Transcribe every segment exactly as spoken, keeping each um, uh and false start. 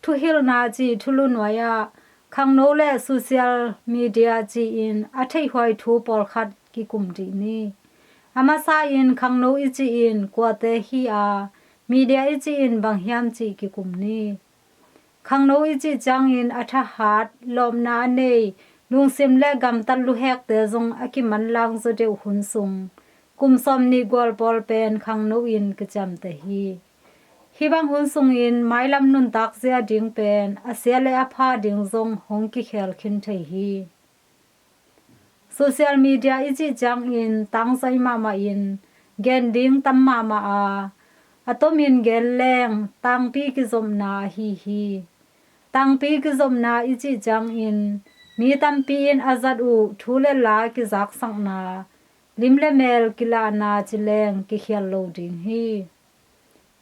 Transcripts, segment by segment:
Thuhilhna cih thulu nuai-ah khangno le social media ci-in a theihhuai thu pawlkhat kikum dih ni. A masa-in khangno i cih in kuate hi a, media i cih in bang hiam cih kikum ni. Khangno i cih ciangin a thahat, lawpna a nei, lungsim le gamtat luhekte zong a kimanlang zaw deuh hun sung, kum sawmnih gual pawl pen khangno in kiciamteh hi. Hih bang hun sungin mailam nuntak zia ding pen a sia le a pha ding zong hong kikhel khin thei hi. Social media i cih ciangin tangzai mahmah in gen ding tam mahmah a, a tomin gen leng tangpi kizopna ahi hi. Tangpi kizopna i cih ciangin mi tampi in a zat uh thu le la kizaksakna, lim le mel kilahna ci leng kikhial lo ding hi.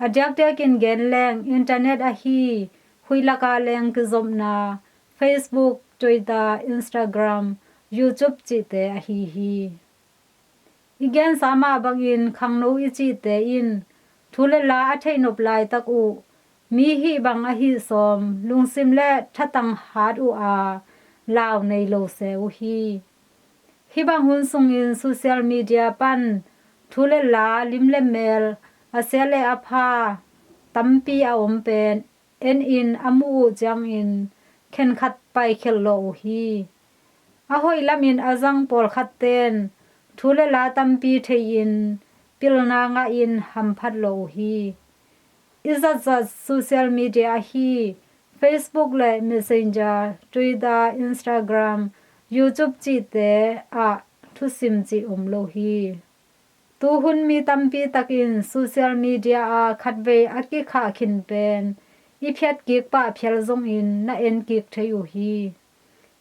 A diakdiakin gen leng internet ahi, huih laka leng kizopna, Facebook, Twitter, Instagram, YouTube cihte ahi hi. I gensa mah bangin khangno i cihte in thu le la a theihnop laitak uh mi hih bang ahi sawm lungsim le thatang hat uh a, lau nei lo se uh hi. Hih bang hun sungin social media pan thu le la, lim le mel, a sia le a pha tampi a om pen en in a muh uh ciangin khenkhat paikhelh lawh uh hi. A hoih lamin a zang pawlkhat ten thu le la tampi thei-in pilna ngahin hamphat lawh uh hi. I zatzat social media ahi Facebook le Messenger, Twitter, Instagram, YouTube cihte ah thusim cih om lo hi. Tuhun mi tampi takin social media a khatvei a kikhah khin pen i phiatkik pah phial zongin na enkik thei uh hi.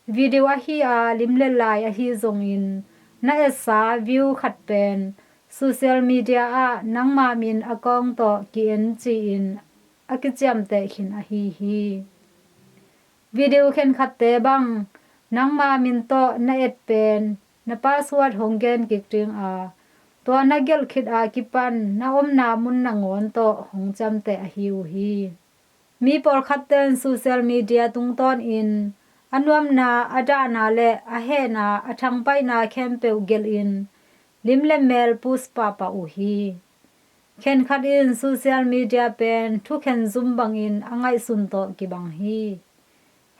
Video ahi a, lim le lai ahi zongin na etsa view khat pen social media ah nangma min account tawh ki-en ci-in a kiciamteh khin ahi hi. Video khenkhatte bang nangma min tawh na et pen na password hong gen kik ding a, tua na gelh khit a kipan na omna mun nangawn tawh hong ciamteh ahi uh hi. Mi pawlkhat ten social media tungtawnin a nuamna, a dahna le a hehna, a thangpaihna khempeuh gelhin lim le mel post pahpah uh hi. Khenkhat in social media pen thukhen zum bangin a ngaihsun tawh kibang hi.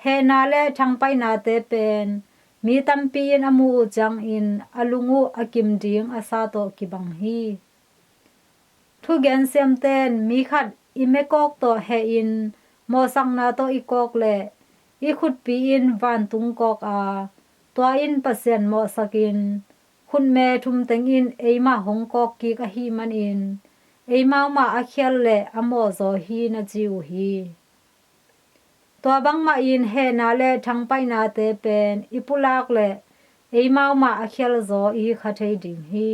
Hehna le thangpaihnate pen mi tampi in a muh uh ciangin a lung uh a kim ding a sa tawh kibang hi. Thugen siamten mi khat i mekawk tawh hehin mawhsakna tawh i kawk leh i khutpi in vantung kawk a, tua in Pasian mawhsakin khutme thum teng in eimah hong kawk kik ahih manin eimau mah a khial le a mawhzaw hi na ci uh hi. Tua bangmahin hehna le thangpaihnate pen i pulak leh eimau mah a khialzaw i hi kha thei ding hi.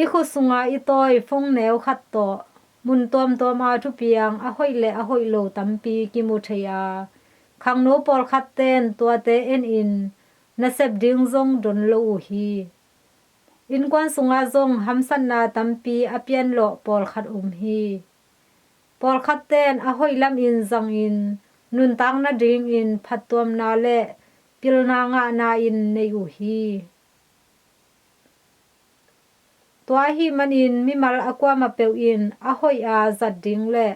I khut sunga i tawi phone neu khat tawh mun tuamtuama thupiang a hoih le a hoih lo tampi kimu thei a, khangno pawlkhat ten tuate enin nasep ding zong don lo uh hi. Innkuan sungah zong hamsatna tampi a pianlawh pawlkhat om hi. Pawlkhat ten a hoih lamin zangin nuntak nadingin phattuamna le pilna ngahna in nei uh hi. Tua ahih manin mimal a kuamah peuh in a hoih a zat ding le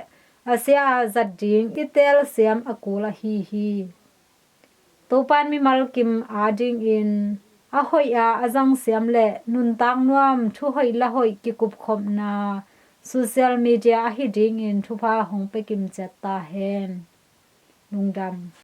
a sia a zat ding i telsiam a kul ahi hi. Topan mimal kim adingin a hoih a a zangsiam le nuntak nuam thuhoih lahoih kikupkhopna social media ahi dingin thupha hong pia kimciat ta hen. Lungdam.